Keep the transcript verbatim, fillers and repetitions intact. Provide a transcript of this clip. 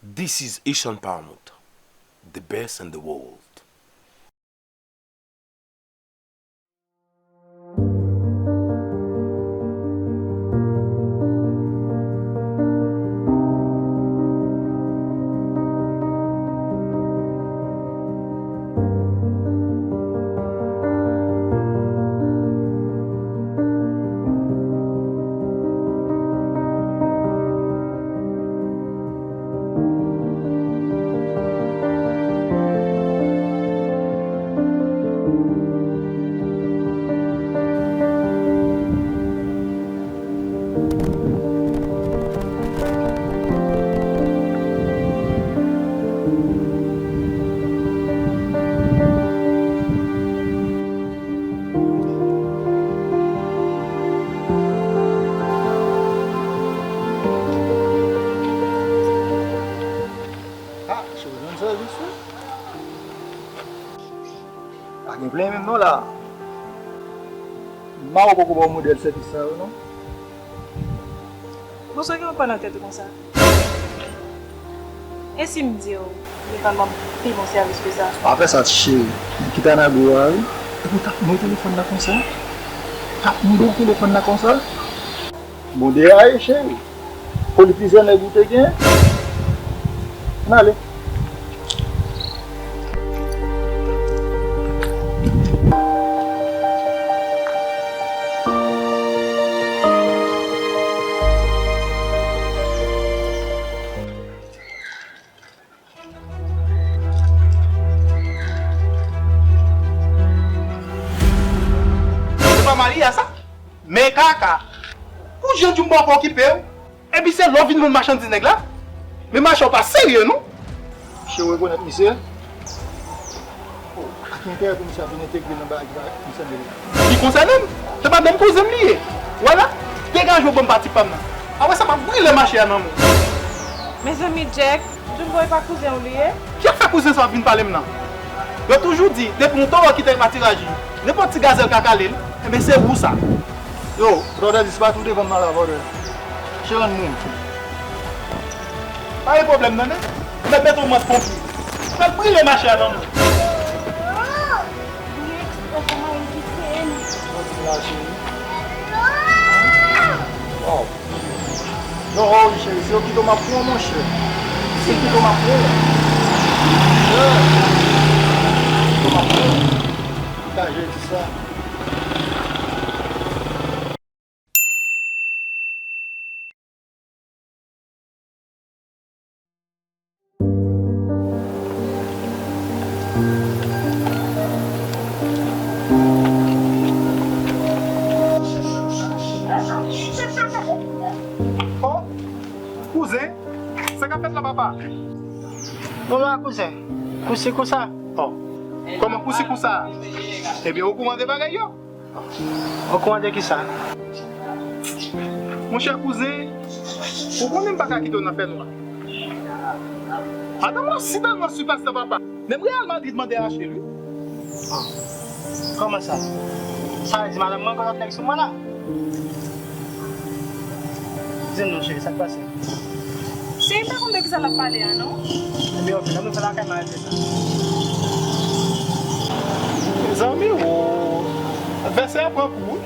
This is Asian Paramount, the best in the world. Ah, cheri, jwenn sèvis wi. Pa gen plenyen menm non la. Mao poko ba w modèl sèvis sa yo non. Bon, sa ki w ap pale nan tèt ou konsa? E si m di w, li konn ban m pi bon sèvis ke sa? Pa fè sa, cheri. Kite a nan gou a, wi. Epi w t ap mouye telefòn nan konsa? T ap mouye telefòn nan konsa? Bon, deraye, cheri. Politizan nèg ou te gen? Ann ale. Se pa Maria sa? Men kaka. Pou jan di m poko okipe w. Epi se lè w vin vann machandiz nèg la. Men mache w pa serye non. Misye rekonèt misye. Oh, a ki enterè pou misye ap vin entegre nan bagay ki pa konsène li? Ki konsène m? Se pa menm kouzen m li ye. Wè la, degaje w ban m pati pa m nan. Apre sa, m ap brile mache a nan men w. Mezanmi, Jack, Jumbo e pa kouzen w li ye? Ki afè kouzen sa w ap vin pale m nan? Yo toujou di, depi yon toro kite patiraj li, nenpòt ti gazèl ka kale l, enben se ou sa. Yo, brother, dispat ou devan m nan la, brother. Cheri, ann mouri. Pa gen pwoblèm, tande? M mèt mete w mande ponpye. Fè l brile mache a nan men w. Li eksprè pou mari kite m. Mwen di la, cheri. Wow. Non, oh, cheri, se okito m ap pran, monchè. Se okito m ap pran. Yeah. Okito m ap pran. Degaje di sa. Oh, kouzen, sa k ap fèt la, papa? Bon, la, kouzen. Kousi kousa. Oh, kòman kousi kousa? Ebyen, okouran de bagay yo? Okouran de kisa? Monchè kouzen, ou konnen m pa ka kite w nan fènwa. Madanm ou si tèlman sipastè papa. Menm Real Madrid mande achte l wi. Oh. Kòman sa? Sa vle di madanm mwen gen lòt nèg sou mwen la? Di m non cheri, sa k pase? Cheri, m pa konn de kisa l ap pale a non. Ebyen ok, lè nou fè lakay mwen rete sa. Mezanmi o, advèsè a pran kou wi.